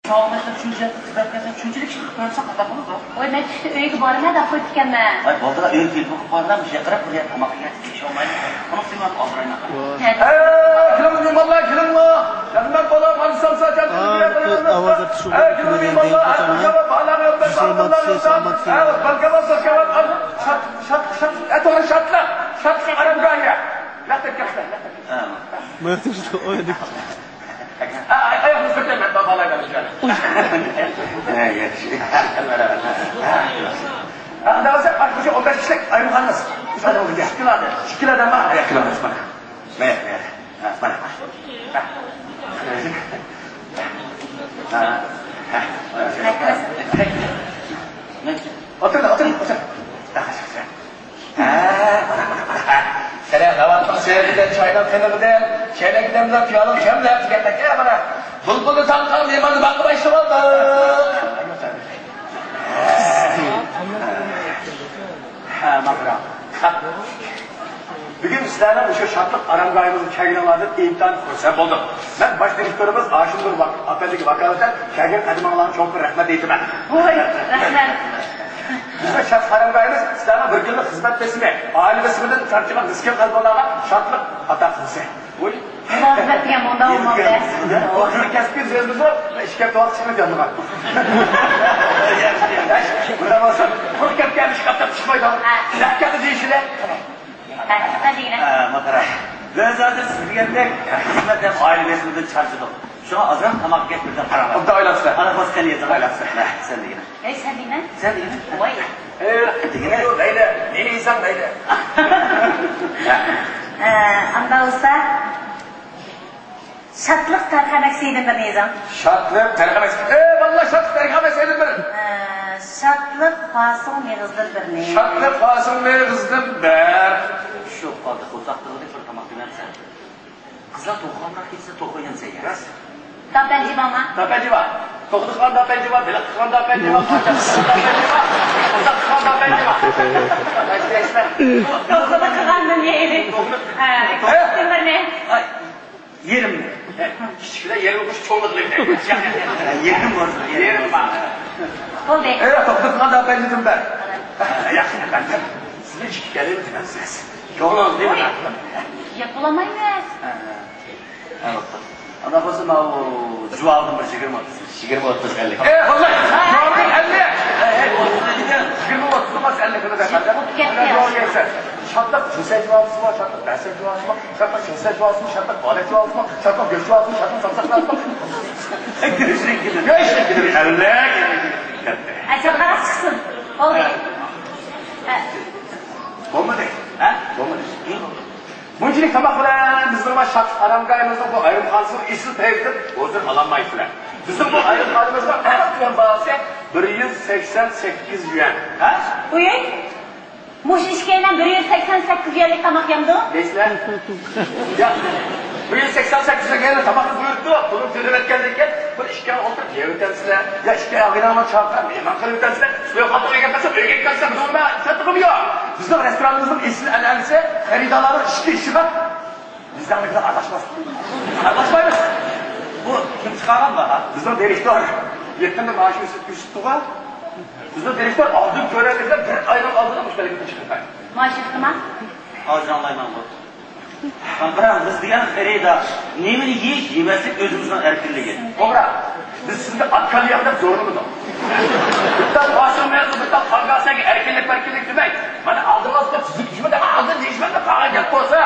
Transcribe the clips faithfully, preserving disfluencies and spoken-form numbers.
شۇنچىلىك ئىشقىلىپ كۆرسەڭ قانداق بولىدۇ؟ ۋاي، مەن چۈشتە ئۆيگە بارىمەن دەپ قويۇپتىكەنمەن. ۋاي، بولدىلا، ئۆيگە تېلېفون قىلىپ قارىغىن، بىر يەرگە قاراپ، بىر يەردە تاماق يېگەن ئىش بولمايدۇ. ئۇنى سېڭىپ ئالدىرايمەن. ھە. ھە، كېلىڭ مېھمانلار، كېلىڭلار. جەننەت بالا، مانا سامسا، جەننەت بالا. ئاۋازدا شۇ ھە، كېلىڭ مېھمانلار، ئەتىكەۋا، بالا، ئەتىكەۋا، بالا، ئەتىكەۋا. ھە، بالكاۋا، ساكاۋا، شات، شات، شات، ئەتىۋا شاتلىق، شاتلىق ئارامگاھى. لەتەككەسلەر، لەتەككەسلەر. ھە. مەن تۇرۇشتا ئوينىدىم. ئاياقنى سۈرتەي، مەن بالايغا ئۈچكەن. ئۇنداق بولسا، مانا شۇ ئون بەش كىشىلىك ئايرىم قالماس. ئىككىلا ئادەم، ئىككىلا ئادەم بار. ئاياق كىلومېتىر مانا. مانا، مانا. مانا. ھە. ھە. ھە. ئولتۇر، ئولتۇر، ئولتۇر. ھە، مانا، مانا، مانا. قېنى، ناۋاتنىڭ سېرىقىدىن، چاينىڭ قېنىقىدىن، چەينەككە دەملەپ، پىيالىنى كەملەپ دېگەندەك، ھە، مانا. بۇلبۇلنى تاڭقان، مېھماننى باغقا باشلىۋالدى. ھە، ماقرا. بۈگۈن سىلەرنىڭ مۇشۇ شادلىق ئارامگاھىمىزغا كەلگىنىڭلاردىن ئىنتايىن خۇرسەن بولدۇم. مەن باش دىرېكتورىمىز ئاشىمنۇر ۋاك-، ئەپەندىگە ۋاكالىتەن كەلگەن قەدىمىڭلارغا چوڭقۇر رەھمەت ئېيتىمەن. ۋاي، رەھمەت. بىزنىڭ شادلىق ئارامگاھىمىز سىلەرنىڭ بىر كۈنلۈك خىزمەت بېسىمى، ئائىلە بېسىمىدىن چارچىغان مىسكىن قەلبىڭلارغا شادلىق ئاتا قىلسۇن. ۋاي. مۇلازىمەت دېگەن مۇنداق بولمامدۇ؟ ئوتتۇرا كەسىپكە يۈزلىرىمىزمۇ ئىشكەپ تۇرۇپ چىقىپ ياتىدىغان. مۇنداق بولسا، قۇرۇق گەپكە ئىشكەپ چىقمايدۇ. ھە. نەق گەپنى دېيىشىلە. ھە، سەن دېگىنە. ھە، ماقرا. بىز ھازىر سىز دېگەندەك خىزمەت ھەم ئائىلە مەسىلىسىدىن چارچىدۇق. شۇڭا ئازراق تاماق يەپ بىردەم قاراڭلار. ئوبدان ئويلاپسىلەر. ئانا بولسا قېنى يېزىڭ. ئويلاپسىلەر. ھە، سەن دېگىنە. ھەي، سەن دېگىنە. سەن دېگىنە. ۋاي. ھە، دېگىنە. مەيلى، مەيلى. نېمە يېسەڭ مەيلى. ھە، ئاندا بولسا، شادلىق تەرخەمەك سىيدىن بىرنى يېزىڭ. شادلىق تەرخەمەك. ئەي بالىلار، شادلىق تەرخەمەك سىيدىن بىر. ئە، شادلىق پاسوڭ مېغىزدىن بىرنى. شادلىق پاسوڭ مېغىزدىن بىر. شۇ قالدى، قورساق تىلىدەك بىر تاماق يېمەمسەن. قىزلار توخۇغاندا كېچىسى توخۇ يەمسەن يا. راست. داپەنجى بارمۇ؟ داپەنجى بار. توخۇ تۇتقان داپەنجى بار، بېلىق تۇتقان داپەنجى بار، قاچا تۇتقان داپەنجى بار، قورساق تۇتقان داپەنجى بار. توخۇنى قىلغاندىن يېرى. ھە، ئىككىسىدىن بىرنى. ئاي. يېرىمنى. كىچىك بىلەن يېرىم قوشۇپ چوڭلۇق بىلەن. يېرىم بولسۇن، يېرىم. يېرىم بار. بولدى. ئەي، توختىسىڭلار، داپەنجىدىن بەر. ياخشى، ئەپەندىم. سىزنى ئىككى كەلىمە دېمەمسىز. كۆڭلىڭىز نېمىدە؟ ياق، بولالمايمىز. ھە، ھە. ئانا بولسا، ماۋۇ جۇۋاۋدىن بىر يىگىرمە ئوتتۇز. يىگىرمە ئوتتۇز ئەللىك. ئەي، بالىلار، جۇۋاۋدىن ئەللىك. ئەي، ئەي، يىگىرمە ئوتتۇز ئەمەس، ئەللىك قىلىدۇ. شادلىق جۇۋاۋدىسىمۇ، شادلىق بەسەن جۇۋاۋدىسىمۇ، شادلىق بەسەن جۇۋاۋدىسىمۇ، شادلىق بالەك جۇۋاۋدىسىمۇ، شادلىق گۆش جۇۋاۋدىسىمۇ، شادلىق سامساق جۇۋاۋدىسىمۇ. گۆشلۈك كېلىدۇ، ئەللىك. ئەي، چاقىراق چىقسۇن. بولدى. ھە. بولمىدى. ھە؟ بولمىدى. بۇنچىلىك تاماق بىلەن بىزنىڭ شادلىق ئارامگاھىمىزنىڭ بۇ ئايرىم خانىسىنىڭ ئېسىل پەيزىدىن ھۇزۇر ئالالمايسىلەر. بىزنىڭ بۇ ئايرىم خانىمىزنىڭ ئەڭ تۆۋەن باھاسى بىر يۈز سەكسەن سەككىز يۈەن. ھە؟ ئۇي، مۇشۇ ئىككىيلەن بىر يۈز سەكسەن سەككىز يۈەنلىك تاماق يەمدۇ؟ دەيسىلەر. يا، بىر يۈز سەكسەن سەككىز يۈەنلىك تاماقنى بۇيرۇپتۇ، پۇلنى تۆلەۋەتكەندىن كېيىن، بۇ ئىككىڭ ئولتۇرۇپ يەۋېتەمسىلەر، يا ئىككى ئاغىنەڭلارنى چاقىرىپ مېھمان قىلىۋېتەمسىلەر، سىلەر خوتۇن ئۆيگە كەلسە، ئۆيگە كەلسە، بىزنىڭ نېمە شادلىقىمۇ يوق. بىزنىڭ رېستورانىمىزنىڭ ئېسىل ئەنئەنىسى خېرىدارلارنىڭ ئىچكى ئىشىغا بىزنىڭ بىلەن ئارىلاشماس. ئارىلاشمايمىز. بۇ كىم چىقارغان باھا؟ بىزنىڭ دىرېكتور. يېقىندا مائاشى ئۆسۈپ، ئۆسۈپتىغۇ. بىزنىڭ دىرېكتور ئالدىن كۆرەلمىسە بىر ئاينىڭ ئالدىدا مۇشۇ ھەرىكەتنى چىقىرمايدۇ. مائاشى ئۇقتىمۇ؟ ئاجاڭلايمەن بۇ. قاراڭ، بىز دېگەن خېرىدار. نېمىنى يېيىش، يېمەسلىك ئۆزىمىزنىڭ ئەركىنلىكى. توغرا. بىز سىزگە ئات كالىياق دەپ زورلىمىدۇق. بىر تال پاسىل مېغىز، بىر تال قارىغاسەنگە ئەركىنلىك پەركىنلىك دېمەي. مانا ئالدىڭلاردا تۈزۈك دېيىشمىدى، ئالدىن دېيىشمەيدۇ، قالغان گەپ بولسا.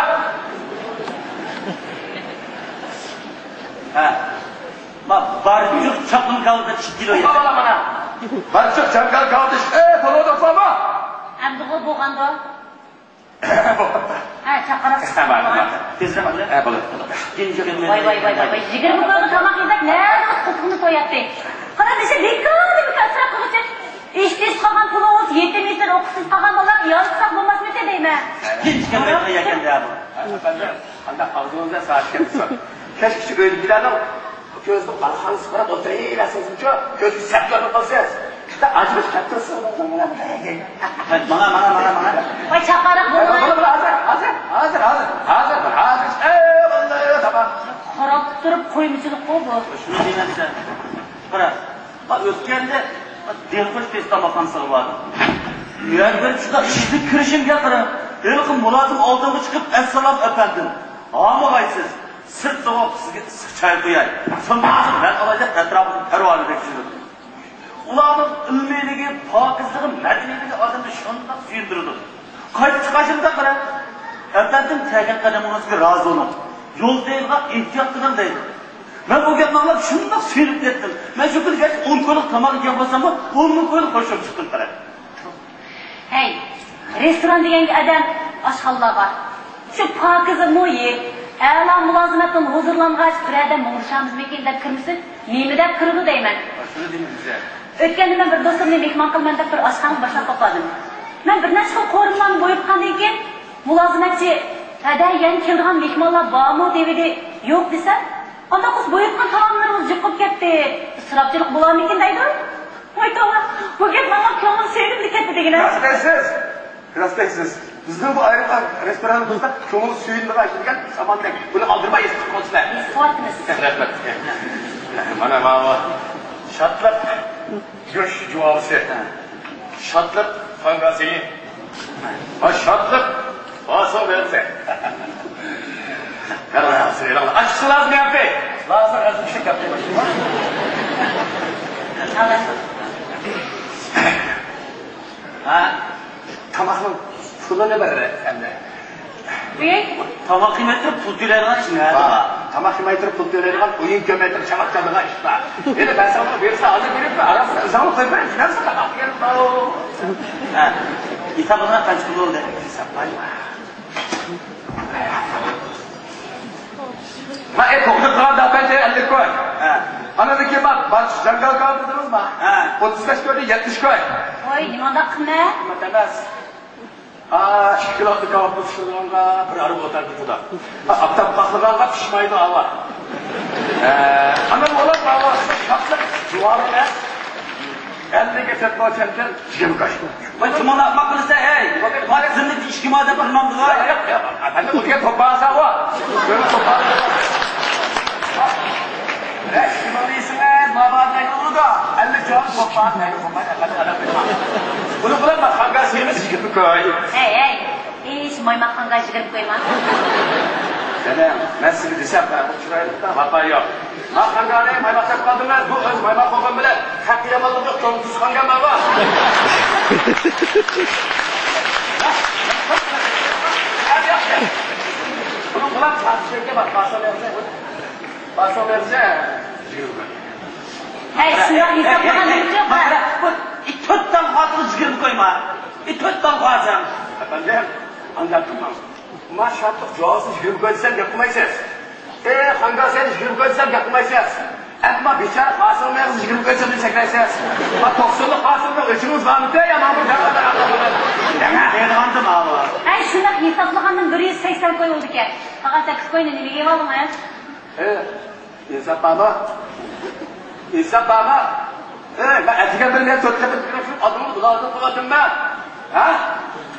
ھە. ما بارچۇق چاقىم كالدا ئىككى كىلو يەر. مانا، مانا. بارچۇق چاقىم كالدا ئىككى، ئە، تولا دوستلارمۇ؟ ئەمدىغۇ بولغاندۇ؟ ھە، چاقىراق چىقسا بولىدۇ. تېزرەك بولە. ھە، بولىدۇ. ۋاي، ۋاي، ۋاي، ۋاي، ۋاي. يىگىرمە كىلو تاماق يېسەك، نەدە قۇتقۇنى توياتتى. قارا، دېسە، بىكار، بىكار ئىسراپ قىلغۇچە. ئىشسىز قالغان پۇلىڭىز، يېتىم يېسىر ئوقۇشسىز قالغان بالىلارغا يارىتساق بولماسمىكىن دەيمەن. ئەپەندىم، قانداق ئاغزىڭىزدا ساۋات كەتسۇن. كەچكىچە ئۆيدىكىلەرنىڭ كۆزىنىڭ ئالىخانىسى قاراپ ئولتۇرۇۋېرەسىزمىچۇ؟ كۆزگە سەپ كۆرۈنۈپ قالىسىز. بىر ئاجىز كەپتۇرسىز. ماڭا، ماڭا، ماڭا، ماڭا. ۋاي، چاقىراق بولماي. بولدى، بولدى، ھازىر، ھازىر، ھازىر، ھازىر، ھازىر. ئەي، بالىلار، تامام. قاراپ تۇرۇپ قويمىچىلىق بۇ. شۇنى دېمەمسەن. قارا، ئۆتكەندە دىلخۇش پېستانخانىسىغا باردىم. يەنە بىر شۇنداق ئىشىكتىن كىرىشىمگە قارا، ھېلىقى مۇلازىم ئالدىمغا چىقىپ، «ئەسسالام، ئەپەندىم. ھامىغايسىز، سىرت سوغۇق، سىزگە ئىسسىق چاي قۇياي. سۇنمىسىڭىز مەن ئالاي» دەپ ئەتراپىمنى پەرۋانىدەك سۈزدۈم. ئۇلارنىڭ ئىلمىيلىكى، پاكىزلىقى، مەدەنىيلىكى ئادەمنى شۇنداق سۆيۈندۈرىدۇ. قايتىپ چىقىشىمدا قارا، «ئەپەندىم، كەلگەن قەدىمىڭىزگە رازى بولۇڭ. يول تېگىغا ئېھتىيات قىلىڭ» دەيدۇ. مەن بۇ گەپنى ئاڭلاپ شۇنداق سۆيۈنۈپ كەتتىم. مەن شۇ كۈنى گەرچە ئون كويلۇق تاماق يېگەن بولساممۇ، ئون مىڭ كويلۇق خوشۇم چىقتىم قارا. ھەي، رېستوران دېگەنگە ئادەم ئاشخانىلارغا، شۇ پاكىزە مۇھىت، ئەلا مۇلازىمەت بىلەن ھۇزۇرلانغاچ بىر ئادەم مۇڭدىشامىزمىكىن دەپ كىرمىسۇن، نېمە دەپ كىرىدۇ دەيمەن. شۇنى دېمەيمىز. ئۆتكەندە مەن بىر دوستۇمنى مېھمان قىلىمەن دەپ بىر ئاشخانىغا باشلاپ باققانىدىم. مەن بىر نەچچە خىل قورۇمىلارنى بۇيرۇتقاندىن كېيىن، مۇلازىمەتچى، «ھەدە، يەنە كېلىدىغان مېھمانلار بارمۇ؟» دېۋىدى. «يوق» دېسەم، «ئانداق بولسا بۇيرۇتقان تائاملىرىڭىز جىق بولۇپ كەتتى. ئىسراپچىلىق بولارمىكىن؟» دەيدۇ. ۋاي توۋا، بۇ گەپ ماڭا كۆڭلۈم سۆيۈنۈپ كەتتى دېگىنە. راست دەيسىز، راست دەيسىز. بىزنىڭ بۇ ئايرىلغان رېستورانىمىزدا كۆڭلى سۆيۈنىدىغان ئىش دېگەن ساماندەك. بۇنى ئالدىرىماي ئېسىڭىزگە قويسىلەر. ئېسىۋاتىمىز. رەھمەت. مانا ماۋۇ شادلىق گۆش جۇۋاۋىسى. شادلىق فانگاسىيى. ۋە شادلىق ۋاسىڭ بەرسە. قارا، سىلەڭلار ئاچچىقسىز لازىم ياپى. لازىم ئەزىم شۇ گەپنى باشلىما. ھە؟ تاماقنىڭ پۇلىنى بېرىۋەت ئەمدى. ئۇي، تاماق يېمەي تۇرۇپ پۇل تۆلەيدىغان ئىش نەدە بار؟ تاماق يېمەي تۇرۇپ پۇل تۆلەيدىغان، ئويۇن كۆرمەي تۇرۇپ چاۋاك چالىدىغان ئىش بار. يەنە بەرسەڭلار بېرىسە، ھازىر بېرىپ، ئاران ئۆزۈڭلار قويۇپ بېرىڭ، كىمسە تاماق يېگەن بار. ھە، ھېسابلىغان قانچە پۇل بولدى؟ ھېسابلايمەن. ما، ئەي، توختاپ قالغان داپەنتى ئەللىك كوي. ھە. ئاندىن كېيىن بار، بار، جاڭگال كاۋاپ دېدىڭىزما؟ ھە. ئوتتۇز بەش كويدىن يەتمىش كوي. ۋوي، نېمانداق قىممەت؟ قىممەت ئەمەس. ئا، ئىككى كىلولۇق كاۋاپنى پىشۇرغانغا بىر ئارا ئوتار كېتىدۇ. ئا، ئاپتاپ قاقلىغانغا پىشمايدۇ ئاۋا. ئە، ئانا بولا باۋاسى شاتلىق جۇۋانى ئەمەس. ئەللىككە تەتنو چەمچەن يىگىرمە كاش. ۋاي، كىمۇنى ئاقماق قىلىسەن، ھەي؟ مانا زىننەتتە ئىككى مادە بىر نامدىغا. ياق، ياق، ياق. ئەپەندىم، بۇ دېگەن توپا ساۋا. بىر توپا. رەسىمىڭىزنى ماۋۇ دەيدۇ، ئەللىك جان توپا دەيدۇ، بولمايدۇ، ئەپەندىم، ئادەم بىلمەڭ. بۇنى بىلەن ماقانغا سىيمىز يىگىرمە كوي. ھەي، ھەي، ھېچ مايماققانغا يىگىرمە كويما. دادام، مەن سىزگە دېسەم، بۇ چىرايلىقتا ۋاپا يوق. ماقانغانى مايماق دەپ قالدىڭىز، بۇ ئۆز مايماق بولغان بىلەن ھەق يامانلىقى يوق، چوڭ تۇز خانگان بارغۇ. بۇنىڭ بىلەن تارتىشىشكە بار، پاسون بەرسە. پاسون بەرسە. ھەي، شۇنداق ھېسابلىغان نېمىچۇ؟ بۇ تۆت تال خاتىرى يىگىرمە كويما. ئى، تۆت تال خاتىرى. ئەپەندىم، ئانداق قىلماڭ. ما شاتلىق جۇۋاۋىسى يىگىرمە كوي دېسەم گەپ قىلمايسىز. ئى، خانگاسەن يىگىرمە كوي دېسەم گەپ قىلمايسىز. ئەمما بىچارە قاسىم مېغىز يىگىرمە كوي دېسەم چەكلەيسىز. ما توقسانلىق قاسىمنىڭ ئېچىڭىز بارمىكەن يا ماڭا بىر دەڭە؟ دەڭە دەيدىغاندىم ئاۋۇ. ھەي، شۇنداق ھېسابلىغاندىن بىر يۈز سەكسەن كوي بولىدىكەن. قالغان سەككىز كوينى نېمىگە يېۋالدىڭ ھە؟ ئى، ئىنساپ بارمۇ؟ ئىنساپ بارمۇ؟ ئى، مەن ئەتىگەن بىر مەن تۆت قېتىم كىرىپ شۇ ئالدىڭدا دۇلازىلىق قىلىۋاتىمەن. ھە؟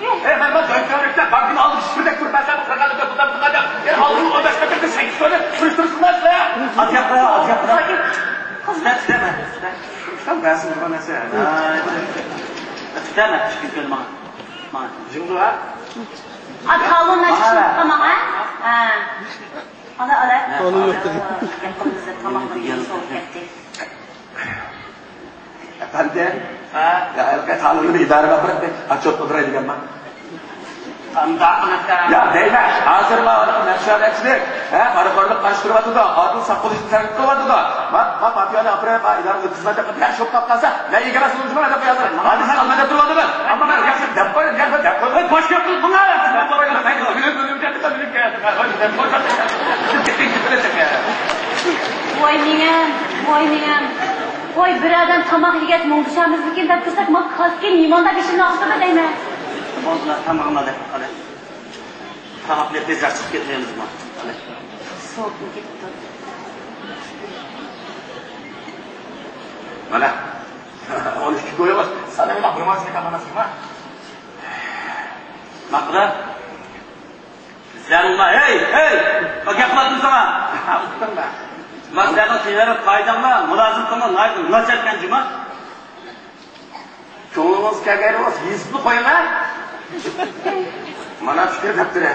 ئى، مەن، مەن دۆڭكۆۋرۈكتە بانكىنى ئالدىم، ئىككى بىردەك تۇرۇپ بەرسەم، قىرىق ئەللىك دوللار قىلغان. يەنە ئالدىمغا ئون بەش قېتىم كىرىپ سەككىز كوينى سۈرۈشتۈرۈپ قىلمايسىز. ئازياق قوي، ئازياق قوي. تۈتە، تۈتە مەن، تۈتە. تۈتە بەرسىڭ نېمە نەرسە؟ تۈتە مەن، تۈتە كۆيدى ماڭا. ماڭا. جىڭدۇ ھە؟ ئا، تالوننى چىقىرىپ قالماڭ ھە؟ ھە. ئالا، ئالا. ھە. تالون يوق. گەپ قىلمىسا تاماقنى سوۋۇپ كەتتى. ئەپەندىم. ھە؟ يا، ھېلىقى تالوننى ئىدارىگە بېرىپ، ئاتچوتقا بېرەي دېگەنمەن. قانداق قىلىسەن؟ يا، دەيمەن، ھازىر ما، ھېلىقى نەشرىياتچىلىك، ھە، پارىخورلۇق قارشى تۇرۇۋاتىدۇ، ئادىل ساقلىنىشنى تەلەپ قىلىۋاتىدۇ. ما، ما، ماپىيانى ئاپىرىپ، ما، ئىدارىگە ئۆتكۈزمەي دەپ، بىر شوپلاپ قالسا، مەن ئىگىمەن سۇنۇشىمەن دەپ قويايسىلەر. ھازىر سىز ئالماي دەپ تۇرۇۋاتىمەن. ئەمما مەن ياخشى دەپ قويدۇم، ياخشى دەپ قويدۇم. ۋاي، باش گەپ قىلىپ ماڭا. ۋاي مېڭەم، ۋاي مېڭەم. ۋاي بىر ئادەم تاماق يېگەچ مۇڭدىشارمىزمىكىن دەپ تۇرساق، ما كاسكىن نېمانداق ئىشىمنى ئاغزىدا دەيمەن. بولدىلا، تامىقىڭلار دەپ قالە. تاماق يەپ تېزرەك چىقىپ كېتىمىزمۇ؟ قالە. سوغۇپمۇ كېتىپتۇ. مانا. ئون ئىككى كويىڭىز. سەن نېمە بىر مانسىنى كاماناسىڭما؟ ماقۇل. سەن ئۇلار، ھەي، ھەي! گەپ قىلاتتىم ساڭا. ئۇقتۇڭ بە. مەن سەنىڭ تىللىرى قايداڭما؟ مۇلازىمىتىڭمۇ ناھايىتى ناچاركەن جۇما. كۆڭلىڭىز كەلگەن بولسا يېزىپلا قويۇڭ ھە. مانا پىكىر دەپتىرى.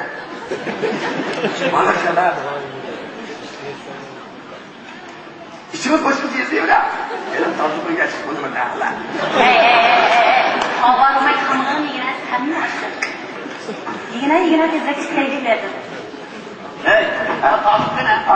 مانا شۇنداق. ئىچىڭىز بوشقا يېزىۋېرە. يەنە تازا قويغان چىقىپ بولىمەن ھە. ھەي، ھەي، ھەي، ھەي، ھەي. ئاۋارىماي قالمىغىن يېگىنە، سەنمۇ ئاشۇ. يېگىنە، يېگىنە تېزرەك ئىشلەيلى دېدىم. ھەي، ھە، تازا قويغان.